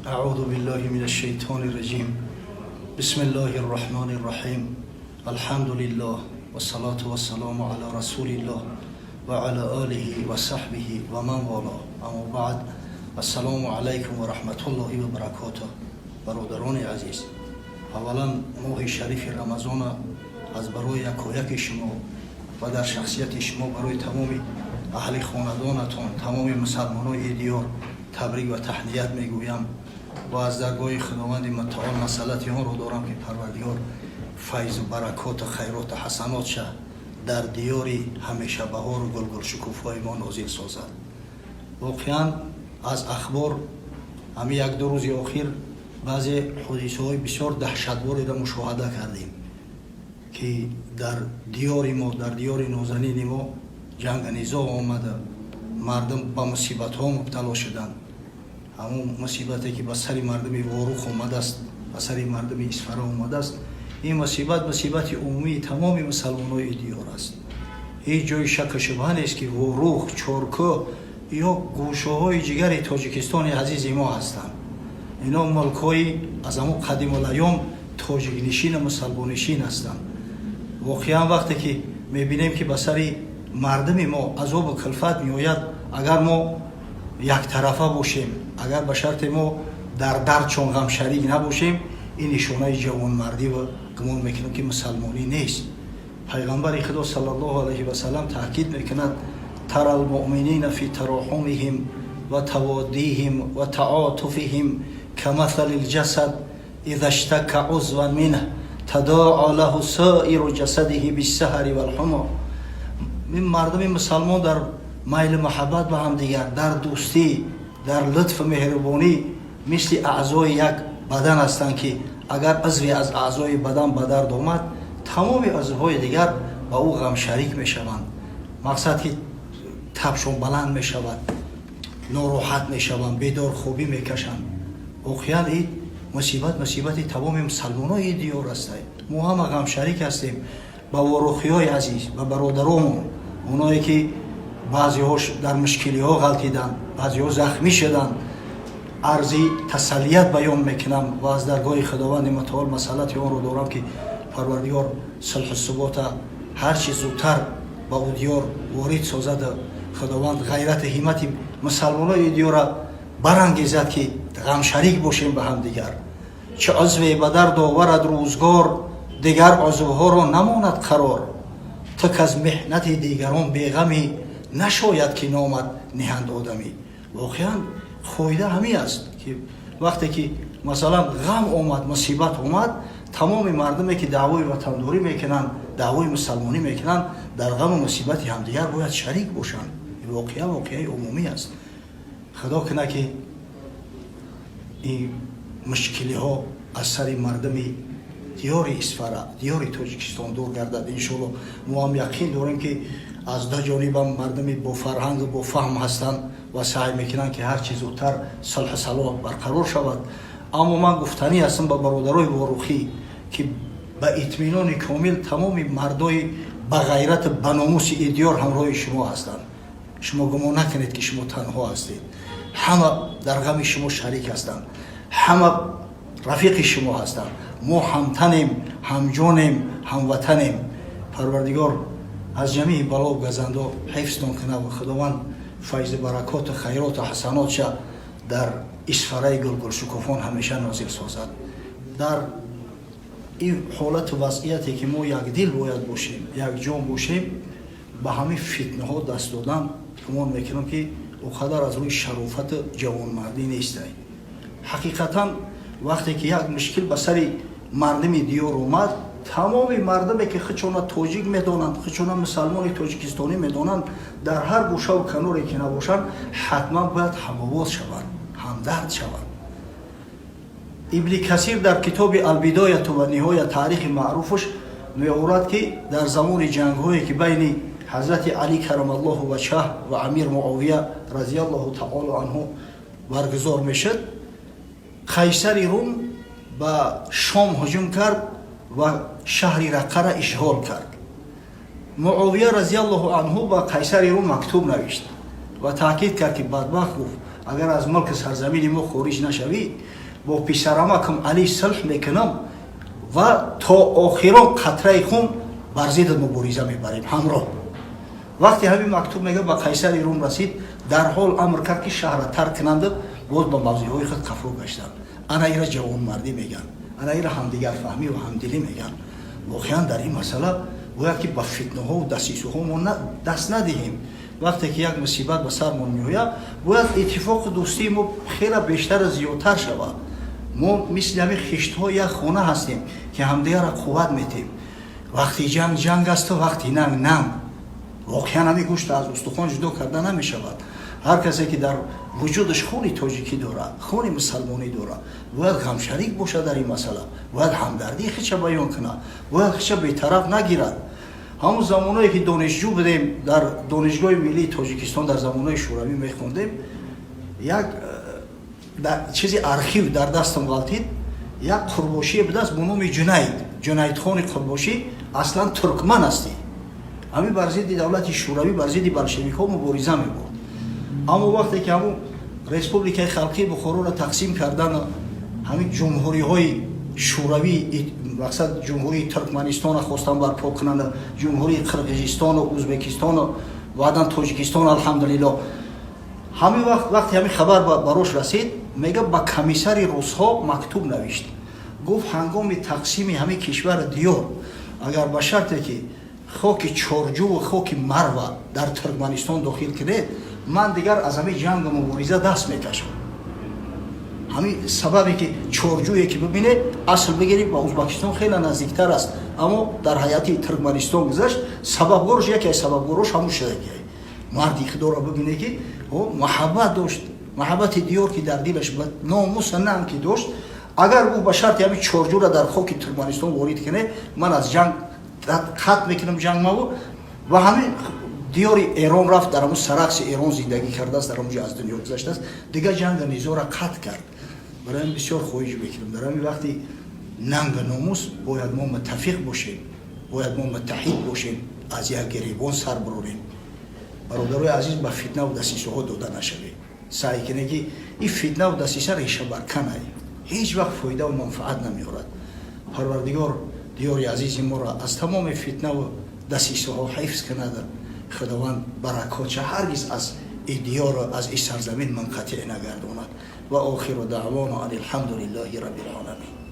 أعوذ بالله من الشيطان الرجيم. بسم الله الرحمن الرحيم. الحمد لله والصلاة والسلام على رسول الله وعلى آله وصحبه ومن والاه. أما بعد، السلام عليكم ورحمة الله وبركاته. Бародарони азиз, аввалан моҳи шарифи Рамазона аз барои якояки шумо ва дар шахсияти шумо барои тамоми аҳли хонадонатон, тамоми мусалмонои диёр табрик ва таҳният мегӯям ва аз даргоҳи Худованди Мутаол масъалати онро дорам, ки Парвардигор файзу баракоту хайроту ҳасанотша дар диёри ҳамешабаҳору гулгулшукуфҳои мо нозил созад. Воқеан, аз ахбор ҳамин як-ду рӯзи охир баъзе ҳодисаҳои бисёр даҳшатбореро мушоҳада кардем, ки дар диёри мо, дар диёри нозанини мо ҷанг низоъ омада, мардум ба мусибатҳо мубтало шуданд. Ҳамон мусибате, ки ба сари мардуми Ворух омадааст, ба сари мардуми Исфара омадааст, ин мусибат мусибати умумии тамоми мусалмонои диёр аст. Ҳеҷ ҷои шаку шубҳа нест, ки Ворух, Чоркӯҳ ё гӯшаҳои ҷигари Тоҷикистони азизи мо ҳастанд. Ино мулкҳои аз ҳамон қадимулайём тоҷикнишину мусалмоннишин ҳастанд. Воқеан, вақте ки мебинем, ки ба сари мардуми мо азобу кулфат меояд, агар мо яктарафа бошем, агар ба шарте мо дар дардчон ғамшарик набошем, ин нишонаи ҷавонмардӣ ва гумон мекунам, ки мусалмонӣ нест. Пайғамбари Худо саллаллоҳу алайҳи васалам таъкид мекунад: ترى المؤمنين في تراحمهم وتواديهم وتعاطفهم كمثل الجسد، إذا اشتكى عضوا منه تداعى له سائر جسده بالسهر والحمى. Ин мардуми мусалмон дар майли муҳаббат ба ҳамдигар, дар дӯстӣ, дар лутфу меҳрубонӣ мисли аъзои як бадан ҳастанд, ки агар узве аз аъзои бадан ба дард омад, тамоми узвҳои дигар ба ӯ ғамшарик мешаванд. Мақсад, ки табшон баланд мешавад, нороҳат мешаванд, бедорхобӣ мекашанд. Воқеан, ин мусибат мусибати тамоми мусалмонои диёр аст. Мо ҳама ғамшарик ҳастем. Ба ворухиҳои азиз, ба бародаромон, оное ки баъзеҳо дар мушкилиҳо ғалтиданд, баъзеҳо захмӣ шуданд, арзи тасаллият баён мекунам ва аз даргоҳи Худованди Мутаол масъалати онро дорам, ки Парвардигор сулҳу субота ҳарчи зудтар ба ӯ диёр ворид созад. Худованд ғайрату ҳиммати мусалмонои диёра барангезад, ки ғамшарик бошем ба ҳамдигар. Чӣ узве ба дард оварад рӯзгор, дигар узвҳоро намонад қарор. Ту к аз меҳнати дигарон беғамӣ, нашояд, ки номат ниҳанд одамӣ. Воқеан, фоида ҳамин аст, ки вақте ки масалан ғам омад, мусибат омад, тамоми мардуме, ки даъвои ватандорӣ мекунанд, даъвои мусалмонӣ мекунанд, дар ғаму мусибати ҳамдигар бояд шарик бошанд. Воқеа воқеаи умумӣ аст. Худо кунад, ки ин мушкилиҳо аз сари мардуми диёри Исфара, диёри Тоҷикистон дур гардад, иншоалло. Мо ҳам яқин дорем, ки аз ду ҷонибам мардуми бофарҳангу бофаҳм ҳастанд ва саъй мекунанд, ки ҳарчи зудтар сулҳу салоҳ барқарор шавад. Аммо ман гуфтанӣ ҳастам ба бародарои ворухӣ, ки ба итминони комил тамоми мардои ба ғайрату ба номуси и диёр ҳамроҳи шумо ҳастанд. Шумо гумон накунед, ки шумо танҳо ҳастед. Ҳама дар ғами шумо шарик ҳастанд, ҳама рафиқи шумо ҳастанд. Мо ҳамтанем, ҳамҷонем, ҳамватанем. Парвардигор аз ҷамии балову газандо ҳифзтон кунад ва Худованд файзу баракоту хайроту ҳасанотша дар Исфараи гулгулшукуфон ҳамеша нозил созад. Дар ин ҳолату вазъияте, ки мо якдил бояд бошем, якҷон бошем, ба ҳамин фитнаҳо даст додан, гумон мекунам, ки о қадар аз рӯи шарофату ҷавонмардӣ нестай. Ҳақиқатан, вақте ки як мушкил ба сари мардуми диёр омад, тамоми мардуме, ки худшона тоҷик медонанд, худшона мусалмони тоҷикистонӣ медонанд, дар ҳар гӯшаву каноре ки набошанд, ҳатман бояд ҳамовоз шаванд, ҳамдард шаванд. Ибни Касир дар китоби «Албидояту ва ниҳоя», таърихи маъруфаш, меорад, ки дар замони ҷангҳое, ки байни ҳазрати Алӣ карамаллоҳу ваҷҳаҳ ва амир Муовия разиаллоҳу таоло анҳу баргузор мешуд, қайсари Рум ба Шом ҳуҷум кард ва шаҳри Раққара ишғол кард. Муовия разиаллоҳу анҳу ба қайсари Рум мактуб навишт ва таъкид кард, ки бадбахт, гуфт. Агар аз мулки сарзамини мо хориҷ нашавӣ, бо писарамакам Алӣ сулҳ мекунам ва то охирон қатраи хун бар зиддат мубориза мебарем ҳамроҳ. Вақте ҳамин мактуб, мега, ба қайсари Рум расид, дарҳол амр кард, ки шаҳрра тарк кунанд, боз ба мавзеъҳои худ қафо гаштанд. Ана ира ҷавонмардӣ мегӯянд, ана ира ҳамдигарфаҳмӣ ва ҳамдилӣ мегӯянд. Воқеан, дар ин масъала бояд ки ба фитнаҳову дасисуҳо мо даст надиҳем. Вақте ки як мусибат ба сармон меояд, бояд иттифоқу дӯстии мо хеле бештару зиёдтар шавад. Мо мисли ҳамин хиштҳои як хона ҳастем, ки ҳамдигарро қувват метем. Вақти ҷанг ҷанг асту вақти нанг нанг. Воқеан, ҳамин гӯшт аз устухон ҷудо карда намешавад. Ҳар касе ки дар вуҷудаш хуни тоҷикӣ дорад, хуни мусалмонӣ дорад, бояд ғамшарик бошад дар ин масъала, бояд ҳамдардии худша баён кунад, бояд худша бетараф нагирад. Ҳамон замоное ки донишҷӯ будем, дар Донишгоҳи миллии Тоҷикистон, дар замонои Шӯравӣ мехондем, як чизи архив дар дастам ғалтид. Як қурбошие будааст бо номи Ҷунайд, Ҷунайдхони Қурбошӣ. Аслан туркман ҳастӣ. Ҳамин бар зидди давлати Шӯравӣ, бар зидди болшевикҳо мубориза мебурд. Аммо вақте ки ҳамун Республикаи Халқии Бухороро тақсим кардан, ҳамин ҷумҳуриҳои Шӯравӣ, мақсад, Ҷумҳурии Туркманистонро хостан барпо кунанд, Ҷумҳурии Қирғизистону Ӯзбекистону баъдан Тоҷикистон, алҳамдулилло, ҳамин вақт, вақте ҳамин хабар барош расид, мега, ба комиссари русҳо мактуб навишт. Гуфт: «Ҳангоми тақсими ҳамин кишвари диёр, агар ба шарте ки хоки Чорҷуву хоки Марва дар Туркманистон дохил кунед, ман дигар аз ҳамин ҷангу мубориза даст мекашам». Ҳамин сабабе ки Чорҷӯе ки бибине, асл бигирем, ба Ӯзбекистон хеле наздиктар аст, аммо дар ҳайати Туркманистон гузашт. Сабабгорош, яке аз сабабгорош ҳамун шудаги. Марди худоро бибине, ки муҳаббат дошт, муҳаббати диёр ки дар дилаш, номуса нанг ки дошт. Агар гуфт, ба шарти ҳамин Чорҷӯра дар хоки Туркманистон ворид куне, ман аз ҷанг хат мекунам ҷангмаву. Ва ҳамин диёри Эрон рафт, дар ҳамун Саракси Эрон зиндагӣ кардааст, дар ҳамунҷо аз дунё гузаштааст. Дигар ҷанга низора қатъ кард. Барои ҳамин бисёр хоҳиш мекунам: дар ҳамин вақти нанга номус бояд мо муттафиқ бошем, бояд мо муттаҳид бошем, аз як гиребон сар бирорем. Бародарои азиз, ба фитнаву дасисаҳо дода нашавем. Саъй кунем, ки ин фитнаву дасиса решабарканай, ҳеҷ вақт фоидаву манфаат намеорад. Парвардигор диёри азизи моро аз тамоми фитнаву дасисаҳо ҳифз кунад. Худованд баракотша ҳаргиз аз ин диёру аз ин сарзамин мунқатиъ нагардонад. Ва охиру даъвоно ан алҳамду лиллаҳи раббил оламин.